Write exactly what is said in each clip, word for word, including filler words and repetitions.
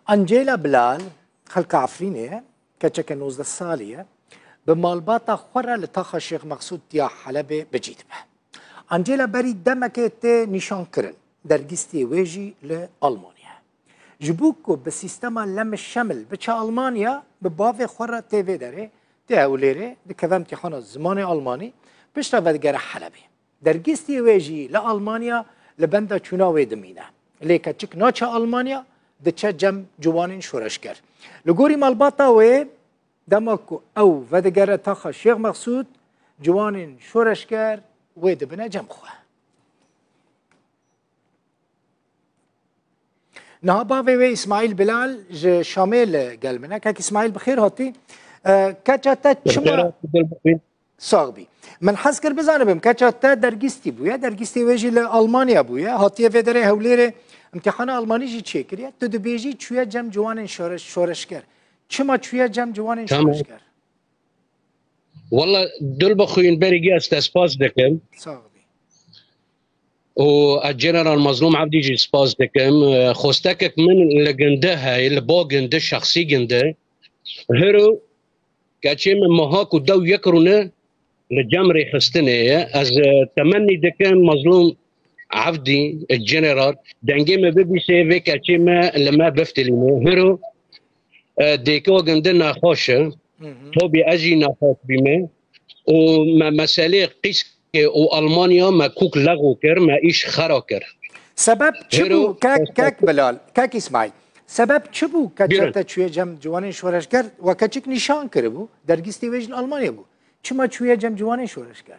Angela Bilal, xelka Efrînê ye, keçeke nozdeh salî ye, bi malbata xwe re li taxa Şêx Mexsûd ya Helebê bi cî dibe. Angela berî demekê tê nîşankirin, dergîstiyê wê jî li Almanya ye. Ji bo ku bi sîstema Lemiş Şemil biçe Almanya, bi bavê xwe re tê vê derê, tê Hewlêrê, dikeve imtîhana zimanê Almanî, piştre vedigere Helebê. Dergîstiyê wê jî li Almanya li benda çûna wê dimîne. Lê keçik naçe Almanya, diçe cem ciwanên şoreşger. Li gorî malbata wê, dema ku ew vedigere taxa Şêx Mexsûd, ciwanên şoreşger wê dibine cem xwe. Niha bavê wê Îsmaîl Bilal ji Şamê li gel min e. Kek Îsmaîl, bi xêr hatî. E, keça te çima... Sax bî. Min hez kir bizanibim, keça te dergîstî bûye, dergîstê wê jî li Almanya bûye, hatiye vê derê Hewlêrê imtîhana Almanî jî çêkiriye. Tu dibêjî çûye cem ciwanên şore-, şoreşger. Çima çûye cem ciwanên Tamam. şoreşger? Walla, dil bixwîn, berî gî ez te spas dikim. Sax bî. Û ez General Mazlûm Evdî jî spas dikim. Xwestekek min li gindi heye, li ba gindi, şexsî gindi. Hiro keçê min meha ku dew yek rûne li cem rêxistinê ye. Ez, e, temennî dikim Mazlûm Evdî, e, General, dengê me bibîsê vê keçê me li me biftilîne. Hiro, e, dêka gindi nexweş e. Hı hı. Tabî ez jî nexweş bîme. Û me meselê qîskê û Almanya me kûk lexo kir, me îş xera kir. Sebeb çi Hero bû, kek, kek Bilal, kek Îsmaîl? Sebeb çi bû keçe Buyurun. te çûye cem ciwanên şoreşger, we keçik nîşan kiribû, dergîstê wê jî li Almanya bû. Çima çûye cem ciwanên şoreşger?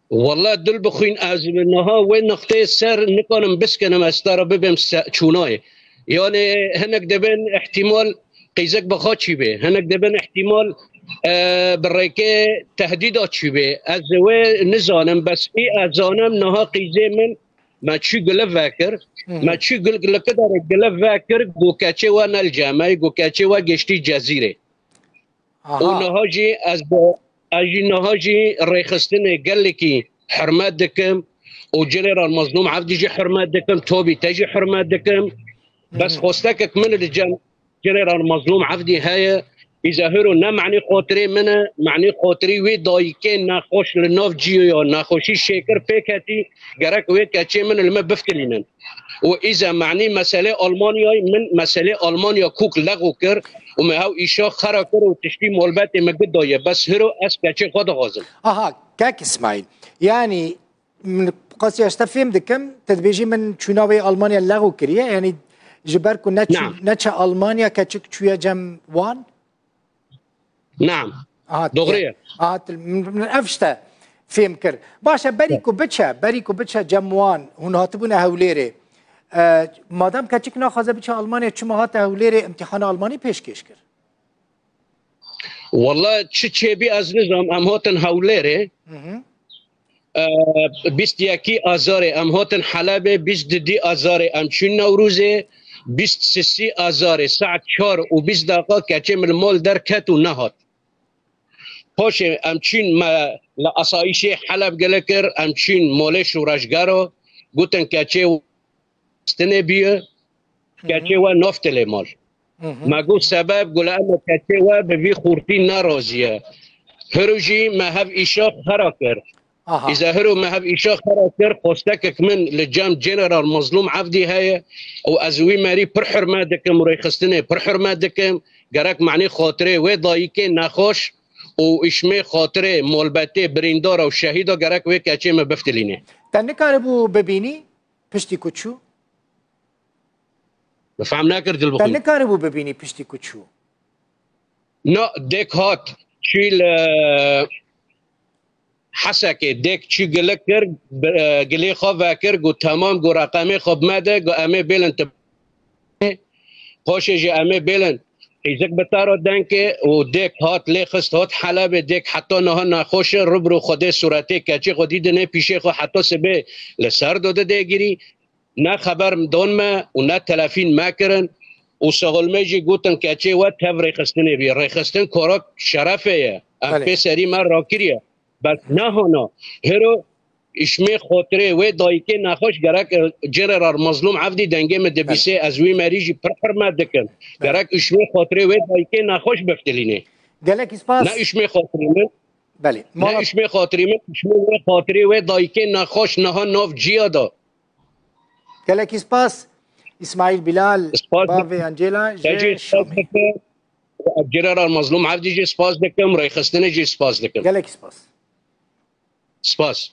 Walla, dil bixwîn, ez niha wê nuqteyê ser nikanim biskinim, ez te re bibêm se-, çûnayê. Yani hinek dibin ihtimal qîzek bi xwe çî bê, hinek dibin ihtimal, e, bi rêkê tehdîda çî bê. Ez wê nizanim, bes î ez zanim niha qîzê min me çi gule vekir, Hı hı. me çi gul-, li kidarê gule vekir, ku keçê we ne li cem me, ku keçê we giştî Cezîrê. Aha. Û niha jî ez, ez jî niha jî rêxistinê gelekî hurmet dikim û General Mazlûm Evdî jî hurmet dikim, tabî te jî hurmet dikim. Bes Hı. xwestekek min li cem General Mazlûm Evdî heye. Îza hiro ne manî xotirê min e, manî xotirî wê dayikê nexweş li nav cîyo ya nexweşî şêkir pêk hetî, gerek wê keçê min li me biftilînin. Û îze manî meselê Almanyayê, min meselê Almanya kûk lexo kir û me hew îşa xera kir û tiştî malbetê me gidaye. Bes hiro ez keçê xwe dixwazim. Aha, kek Îsmaîl. Yanî, min qasî ez te fêm dikim, te dibêjî min çûna wê Almanya lexo kiriye. Yanî, ji ber ku neçû-, Naam. neçe Almanya keçik çûye cem wan? Naam. Aha, Doğru ye. Aha, til-, min, min ev işte fêm kir. Baş e, berî ku biçe, berî ku biçe cem wan, hûn hatibûne Hewlêrê. E, madem keçik naxwaze biçe Almanya, çima hate Hewlêrê imtîhana Almanî pêşkêş kir? Walla çi çêbî ez nizam, em hatin Hewlêrê. Hı hı. E, bîst yekî Azarê em hatin Helebê, bîst didî Azarê em çûn Newrûzê, bîst sisî Azarê saet çar û bîst deqa keçê min li mal derket û nehat. Paşê em çûn me li asayîşê Heleb gele kir, em çûn molê şoreşgero, gotin keçê stinê bîye, Hı hı. keçê we naftilê mal. Hı hı. Me got sebeb, gule em keçê we bi vî xurtî nerazî ye. Hiro jî me hev îşa xera kir. Aha. Îze hiro me hev îşa xera kir, xwestekek min li cem General Mazlûm Evdî heye û ez wî merî pir hurmet dikim û rêxistinê pir hurmet dikim. Gerek manî xatirê wê dayikê nexweş û îşmê xatirê malbetê birîndara û şehîda gerek wê keçê me biftilînê. Te nikaribû bibînî piştî ku çû? Bi fehm nekir dil Te bixwîn. nikaribû bibînî piştî ku çû? Na, dêk hat, çû li Hesekê, dêk çû gile kir, bi-, e, gilê xwe vekir, got, "Temam," got, "reqemê xwe bi me de," got, "Em ê bêlin tu." Paşê jî em ê bêlin qîzik bi te re dengê û dêk hat lê xist, hat Helebê, dêk heta niha nexweş e, rû bi rû Xwedê sûretê keçê xwe dîdinê pîşê xwe heta sibê li ser do dide girî. Ne xeber don me û ne telefîn me kirin û sexulmê jî gotin keçê we tev rêxistinê bî. Rêxistin korak şerefê ye. Em Belê. pê serî me rakiriye. Bes nehana. Hêro Îşmê xotirê wê dayikê nexweş gerek, e, General Mazlûm Evdî dengê min dibîsê, ez wî merî jî pir hurmet dikim. Gerek îşmê xotirê wê dayikê nexweş biftilînê. Gelekî spas. Ne îşmê xotirê min, Belê. ne îşmê xotirê min, îşmê wê xotirê wê dayikê nexweş niha nav ciya da. Gelekî spas. Îsmaîl Bilal, Spas. Bavê Angela Te jî ji spas Şamê. dikim. General Mazlûm Evdî jî spas dikim. Rêxistinê jî spas dikim. Gelekî spas. Spas.